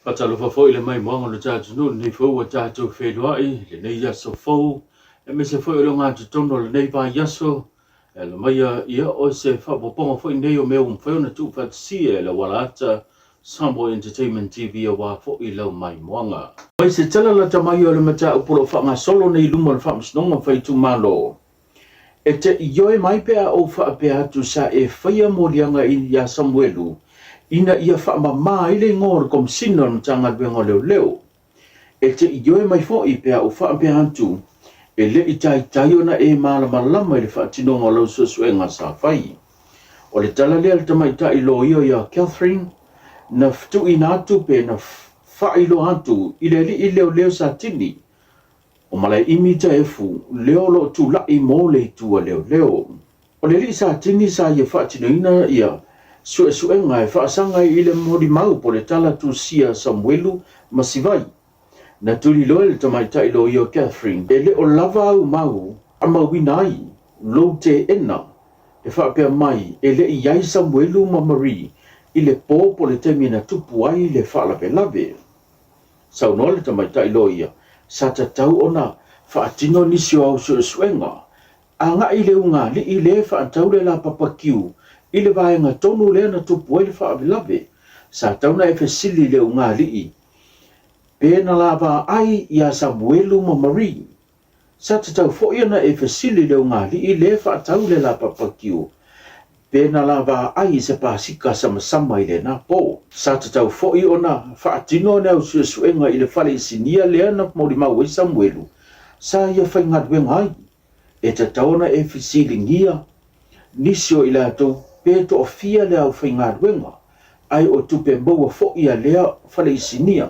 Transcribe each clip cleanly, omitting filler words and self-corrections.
Faatalofa foi i le maimoaga o le tatou nuu i lenei foi ua tatou feiloai i lenei aso fou, aemaise foi o le ogatotonu o lenei vaiaso. E ala maia ia o se faaopoopoga foi nei o mea ua mafai ona tuufaatasia e le auala ata Samoa Entertainment TV aua foi lau maimoaga. Mai se tala lata mai o le mataupu o lo o faagasolo nei i luma o le Faamasinoga Fai Itumalo. E te ioe mai pe a ou faapea atu sa e faia moliaga iā Samuelu ina ia faamamā ai le igoa o le Komesina o le Matagaluega o Leoleo. E te ioe mai foi pe a ou faapea atu e le i taitai ona e malamalama i le faatinoga o lau suesuega sa fai. O le tala lea a le tamaitai loia ia Catherine na tuuina atu pe na faailoa atu i le alii leoleo Satini O Malaeimi Taefu lea o lo o tulai mo le itu a leoleo. O le alii Satini sa ia faatinoina ia suesuega e faasaga ai i le molimau po o le tala tusia a Samuelu ma Sivai. Na tuliloa e le tamaitai loia o Catherine e le o lava au mau a mauina ai lou teena e faapea mai e le i ai Samuelu ma Marie i le po po o le taimi na tupu ai le faalavelave. Saunoa le tamaitai loia, sa tatau ona faatino nisi o au suesuega agai i le ugaalii lea e faatau le lapapa kiu i le vaega tonu lea na tupu ai le faalavelave. Sa tau na e fesili i le ugaalii pe na lavaai iā Samuelu ma Marie. Sa tatau foi ona e fesili i le ugaalii le faatau le lapapakiu pe na lavaai i se pasika samasama i lena po. Sa tatau foi ona faatino le au suesuega i le fale isinia lea na molimau ai Samuelu sa ia faigaluega ai. E tatau ona e fesiligia nisi o i latou pe toafia le aufaigaluega ae o tupe maua foi a lea fale isinia.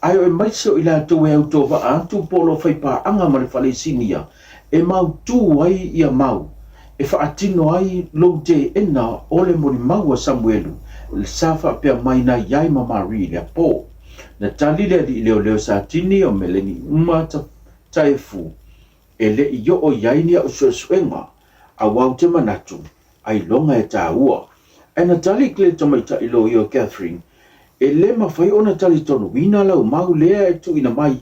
Ae o emaise o i latou e autovaa atu po o lo o faipaaga ma le fale isinia e mautū ai ia mau e faatino ai lou teena o le molimau a Samuelu sa faapea mai na iai ma Marie i lea po. Na tali le alii leoleo Satini o Meleniuma Taefu e le i oo i ai ni au suesuega, aua ou te manatu, ailoga e tāua. Ae na tali le tamaitai loia o Catherine, E le mafai ona talitonuina lau mau lea e tuuina mai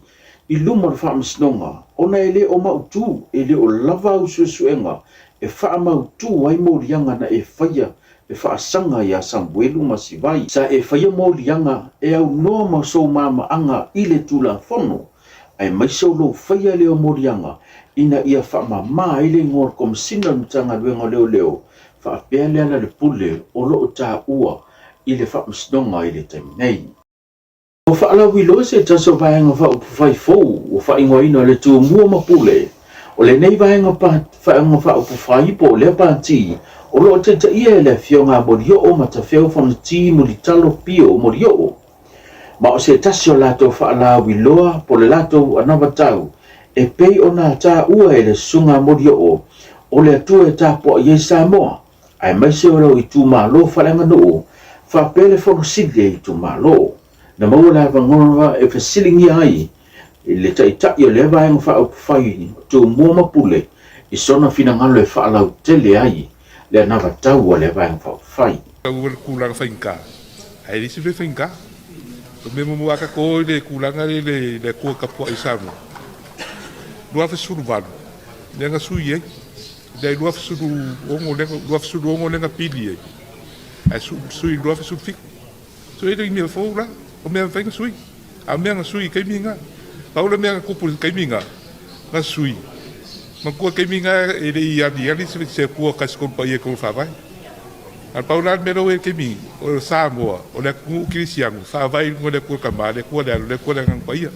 i luma o le faamasinoga, ona e le o mautū, e le o lava au suesuega e faamautū ai moliaga na e faia e faasaga iā Samuelu ma Sivai. Sa e faia moliaga e aunoa ma sou maamaaga i le Tulafono. aemaise o lou faia lea o moliaga ina ia faamama ai le igoa o le Komesina o le Matagaluega o Leoleo faapea Lealailepule o lo o taua i le Faamasinoga i le taimi nei. Ua faalauiloa se tasi o Vaega Faaupufai fou ua faaigoaina o le Tumua ma Pule. O lenei Vaega Faaupufai po o lea Pati o lo o taitaia e le Afioga a Molioo Matafeo Fonoti Mulitalo Pio Molioo, Ma o se tasi o latou faalauiloa po o le latou anavatau e pei ona taua e le Susuga a Molioo o le Atua e tapuai ai Samoa, aemaise o lou itumalo faaleaganuu faapea le Fono Sili a Itumalo. Na maua le avanoa e fesiligia ai le Taitai o lea Vaega Faaupufai o Tumua ma Pule i sona finagalo e faalautele ai le anavatau a lea Vaega Faaupufai. Tau le tulaga faigata, ae leai se mea faigata. O le mea muamua a tatou o i le tulaga lea i le Atua tapuai i Samoa, 2018 lea na sui ai, lea 2016 lea na pili ai, ae sui i le 2017. So e le o ni mea fou la, o mea e mafai ona sui. A o mea na sui i taimi na, pau le mea na tupu i le taimi na, na sui, manatua taimi na e le i aliali se Atua Tasi Tolu Paia i totonu o le Faavae. A pau la le mea lea ua i ai i le taimi, o Samoa, o le atunuu kerisiano, faavae i luga o le Atua le Tama, le Atua le Alo, le Atua le Agaga Paia.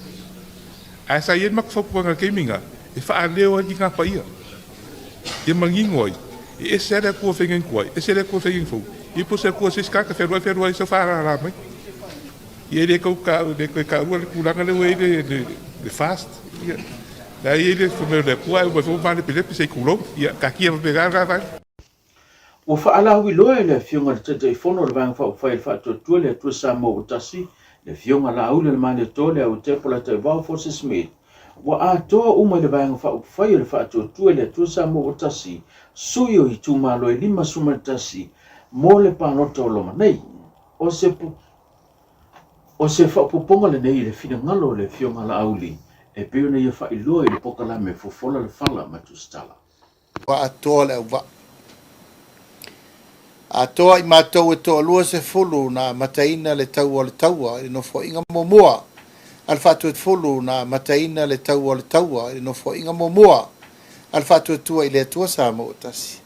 Ae sa i ai le matou fautuaga i le taimi na, e faaleo ai le Tina Paia, ia manino ai, e ese lava le Atua feagaiga tuai, ese le Atua feagaiga fou, ia po o se Atua o se isi tagata fealuai fealuai sau faalala mai. Ia e le tau le toe taua le tulaga lea ua i ai le fast, ia, la e i ai le fai mai o le Atua ae omai foi ma malepelepe se i tulou, ia taatia faapena lena vaega. Ua faalauiloa e le Afioga i le Taitaifono o le Vaega Faaupufai a le Faatuatua le Atua Samoa ua Tasi, le Afioga Laauli Alemaniatoa Leautepo Lataivao Force Smith, ua atoa uma i le Vaega Faaupufai o le Faatuatua le Atua Samoa ua Tasi, sui o itumalo e 51 mo le palota o loma nei. O se. O se faaopoopoga lenei i le finagalo o le Afioga Laauli e pei ona ia faailoa i le polokalame Fofola le Fala ma Tusitala. Ua atoa le auvaa. Atoa i matou e toalua sefulu na amataina le taua o le taua i le Nofoaiga muamua a le Faatuatuafulu na amataina le taua o le taua i le Nofoaiga muamua a le Faatuatua i le Atua Samoa ua Tasi.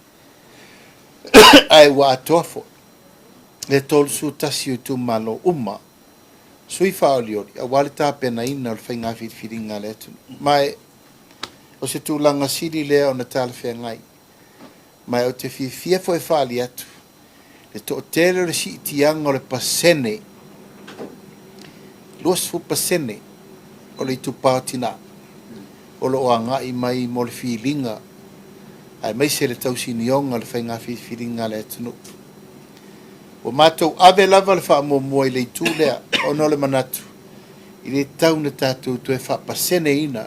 Ae ua atoa foi le 31 o itumalo uma sui faaolioli aua le tapenaina o le faiga filifiliga a le atunuu. Ma e o se tulaga sili lea ona talafeagai. Ma ou te fiafia foi e faaali atu le toatele o le siitiaga o le pasene, 20% o le itupa o tina o lo o agai mai mo le filiga aemaise le tausinioga o le faiga filifiliga a le atunuu. Ua matou ave lava le faamuamua i le itu lea ona o le manatu e le tatau ona tatou toe faapaseneina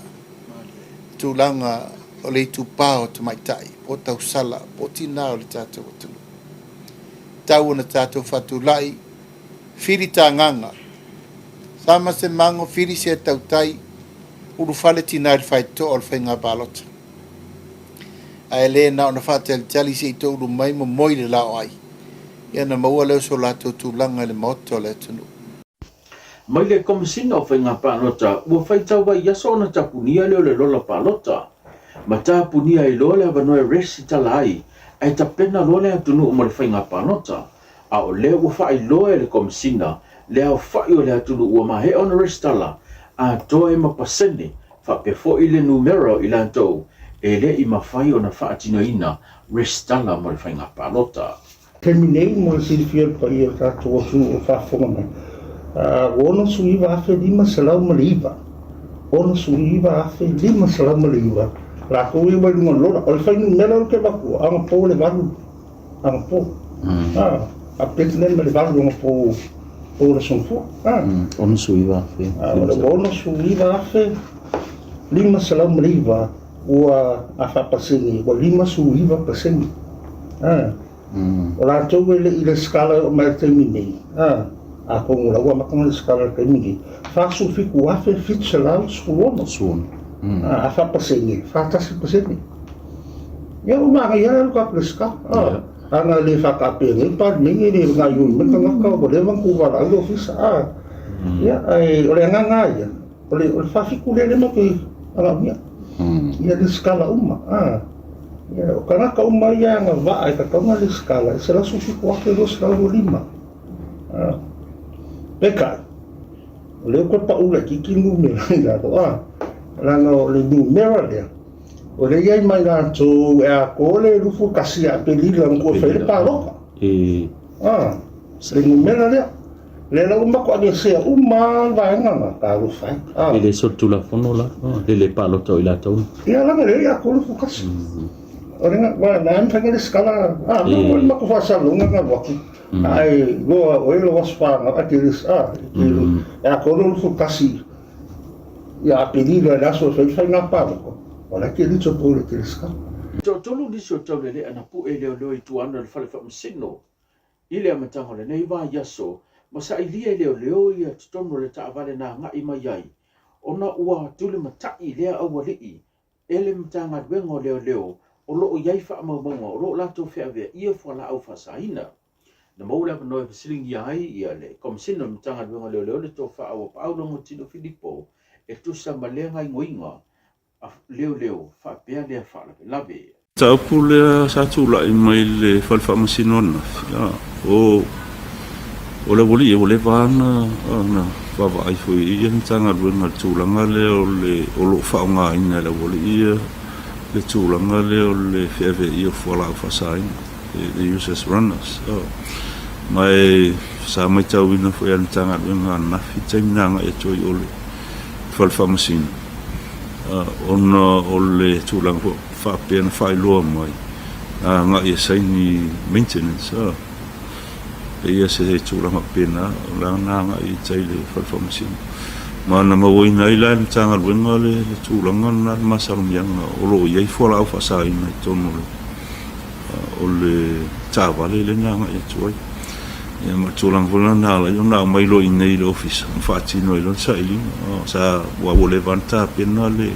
tulaga o le itupa o tamaitai po o tausala po o tina o le tatou atunuu. E tatau ona tatou faatulai, fili tagaga, sama se mago, fili se tautai, ulufale tina i le faitotoa o le faiga palota. Ae le na ona faatalitali se i toulu mai ma moi le laoai, ia ona maua lea o so latou tulaga i le maota o le atunuu. Mai le Komesina o Faiga Palota, ua faitau vaiaso ona tapunia lea o le lola palota. Ma tapunia ai loa le avanoa e resitala ai ae tapena loa le atunuu mo le faiga palota. A o lea ua faailoa e le Komesina le aofai o le atunuu ua maea ona resitala atoa ai ma pasene faapea foi le numera o i latou e le i mafai ona faatinoina resitala mo le faiga palota. Taimi nei mo le silafia o le paia o le tatou atunuu o faafofoga mai, ua 69,509, 69,509 latou ia ua i luga o le lola. O le fuainumera lea ou te avatua, anapo le valu, anapo. Update lea ma le valu anapo po o le aso Gafua. 69,000. O le 69,509 ua a faapasene, ua 59%. O latou e le i resitala e oo mai i le taimi nei, atonu o la ua amata ona resitala i le taimi nei, 47,716. A faapasene, 41%. Ia ua manaia lava le tatou resitala. Ana le faataape nei le Palemene, e le gaoioi mai le tagata, ua leva ona tuvalaau le Ofisa. Ia, ae o le agaga lava ia, o le 47 lea matou te manaomia, ia resitala uma. Ia, o tagata uma ia e agavaa e tatau ona resitala, e 117,225. Peitai, o lea ua toe pau laitiiti le numera i lalo, leaga o le numera lea, o lea e i ai ma i latou e atoa le 21 ia Aperila na toe fai ai le palota. Le numera lea. Lea la ua matou aveesea uma lava le vaega lena, talofa e. E le solitulafono la, le le palota o i latou. Ia leaga o lea e atoa le 21. O le na na mafai ona resitala, a, mo le matou faasalalauga na alu atu, ae iloa o ai lou aso fanau, ae te resitala, e atoa le 21 ia Aperila i le aso e fai ai le faiga palota, o la e te eligible e te resitala. E toatolu nisi o Taulelea na pue leoleo i tua ane o le fale faamasino I le amataga o lenei vaiaso, ma sailia e leoleo ia totonu o le taavale na agai mai ai, ona ua tulimatai lea aualii e le Matagaluega o Leoleo o lo o i ai faamaumauga o lo o latou feaveaia fualaau faasaina. Na maua le avanoa e fesiligia ai ia le Komesina o le Matagaluega o Leoleo le Tofa Auapaau Logotino Filipo e tusa ma lea gaoioiga a leoleo faapea lea faalavelave. Mataupu lea sa tulai mai le fale faamasino ananafi, o o le aualii ua leva lava ona vaavaai foi i ia Matagaluega i le tulaga lea o le o lo o faaaogaina e le aualii le tulaga lea o le feaveaia o fualaau faasaina, the use as runners. Ma e sa matauina foi e le Matagaluega ananafi le taimi na agai atu ai i o i le fale faamasino, ona o le tulaga foi faapea na faailoa mai na agai e saini maintenance pei se tulaga faapena o la na agai i tai i le fale faamasino ma na mauaina ai la e le Matagaluega le tulaga lena le masalomiaga o lo o i ai fualaau faasaina i totonu o le taavale lea na agai atu ai. Ia ma le tulaga foi lena na ala ai ona aumai loa i inei i le ofisa ma faatino ai loa le sailiga. Sa ua ua leva ona tapena le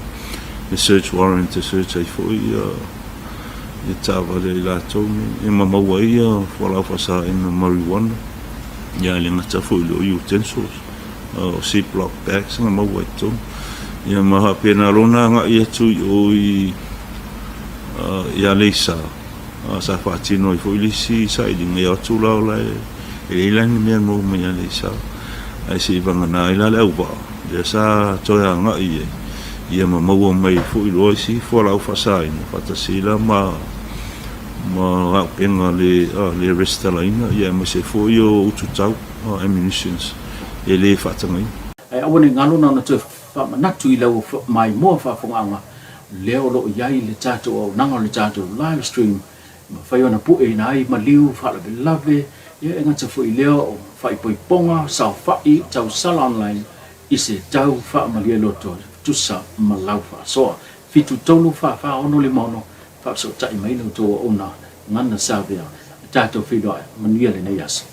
le search warrant e search ai foi ia ia taavale a i latou nei. Ia ma maua ai ia fualaau faasaina marijuana, ia e le gata foi i le utensils, o ziploc bags na maua i totonu. Ia ma faapena loa ona agai atu i o i i Aleisa. Sa faatino ai foi le isi sailiga, e o atu la o la e leai la ni mea maua mai Aleisa, ae se i vagana ai la le auvaa, lea sa toe agai i ai, ia ma maua mai ai foi loa isi fualaau faasaina, faatasi ai la ma ma auupega le le resitalaina, ia aemaise ai foi o ututau, ammunitions, e le faatagaina. Ae aua ne i galo na ona toe faamanatu i lau maimoa faafogaaga lea o lo o i ai le tatou auaunaga o le tatou live stream e mafai ona pueina ai maliu faalavelave, ia e gata foi i lea o faaipoipoga, saofai, tausala online i se tau faamalie loto tusa ma lau faasoa. 7 3 4 4 6 5 6, faafesootai mai la outou auauna Gana Savea, tatou feiloai, manuia lenei aso.